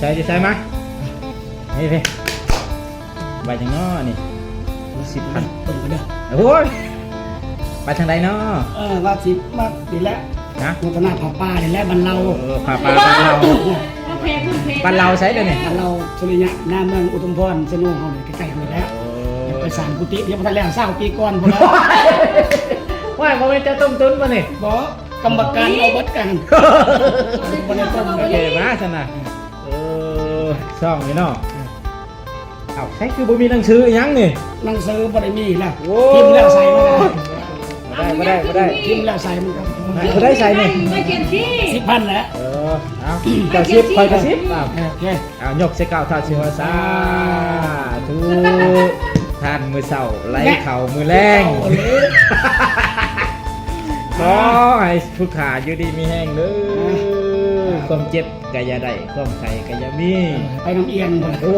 ໃສ່ ໃສ່ມາ ນີ້ເດ້ ໃບຫຍັງເນາະນີ້ ສິບພັນ ເບິ່ງກັນເດີ ໂອ້ຍ ໄປທາງໃດເນາະ ເອີ ວ່າຊິມານີ້ແຫຼະ ຮະ ໂມທະນາຜ້າປ່ານີ້ແຫຼະ ບ້ານລາວ ເອີ ຜ້າປ່າບ້ານລາວ ບ້ານລາວໃສດຽວນີ້ ບ້ານລາວສຸລິຍະ ນາເມືອງອຸທຸມພອນ ເຊໂນເຮົານີ້ໃກ້ໆນີ້ແຫຼະ ເອີ ໄປສ້າງກຸຕິ ຍັງບໍ່ທັນແລ້ວ ຊາວປີກ່ອນພຸ້ນແຫຼະ ໂອ້ຍ ບໍ່ແມ່ນເຈົ້າຕົ້ມຕຸນບໍ່ນີ້ ບໍ່ ກຳມະການເອົາເບິດກັນ ບໍ່ໄດ້ຕົ້ມ ໂອເຄ ມາຊັ້ນນະ ເອີ ຊ່ອງນີ້ເນາະ ເອີ ເອົ້າ ໃສຄືບໍ່ມີໜັງສືອີຫຍັງນີ້ ໜັງສືບໍ່ໄດ້ມີແລ້ວ ໂອ້ ຖິ້ມແລ້ວໃສ່ມັນກໍ ບໍ່ໄດ້ ບໍ່ໄດ້ ບໍ່ໄດ້ ຖິ້ມແລ້ວໃສ່ມັນກໍ ເທົ່າໃດໃສ່ນີ້ ໄປຂຽນຊື່ ສິບພັນແຫຼະ ເອີ ເອົາ ເຈົ້າສິບ ຂ້ອຍກໍສິບ ເອົາ ໂອເຄ ເອົາ ຍົກໃສ່ເກົ້າເທົ່າ ຊິວ່າ ສາທຸ ທານມື້ເຊົ້າ ໄຫຼເຂົ້າມື້ແລງ ຂໍໃຫ້ຜູ້ຂ້າຢູ່ດີມີແຮງເດີ ຄວາມເຈັບ ກະຢ່າໄດ້ ຄວາມໄຂ້ກະຢ່າມີ ເອີ ໃຫ້ໄປນຳອຽນ ໂອ້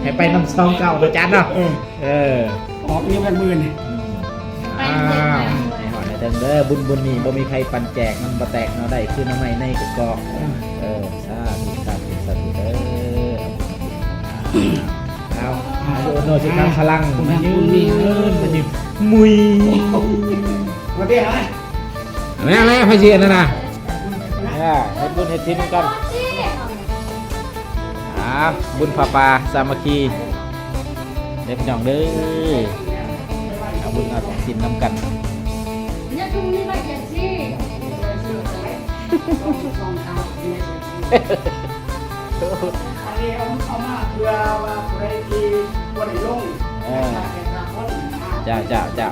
ໃຫ້ໄປນຳສອງເກົ້າເນາະ ອາຈານເນາະ ເອີ ເອີ ອອກນີ້ແມ່ນມື້ນີ້ ອືມ ອ້າວ ໃຫ້ຮອດໃຫ້ເຖິງເດີ ບຸນ ບຸນນີ້ບໍ່ມີໃຜປັ່ນແຈກ ມັນບໍ່ແຕກໜໍ່ໄດ້ ຄືໜໍ່ໄມ້ໃນກະກອກ ເອີ ເອີ ສາທຸ ສາທຸ ສາທຸເດີ ເອົາ ອາຍຸວະໂນ ສຸຂັງ ພະລັງ ມັນຍືນ ມັນຍືນ ມຸຍ ມາເດ້ ມາແລ້ວ ໃຜຊິອັນນັ້ນນະ ເອີ ເຮັດບຸນເຮັດສິນນຳກັນ ອ່າ ບຸນຜ້າປ່າສາມັກຄີເດີພີ່ນ້ອງເດີ ເອົາບຸນເອົາສິນນຳກັນ ອັນນີ້ເອົາ ເອົາມາເພື່ອວ່າຜູ້ໃດທີ່ບໍ່ໄດ້ລົງ ເອີ ເຈົ້າ ເຈົ້າ ເຈົ້າ.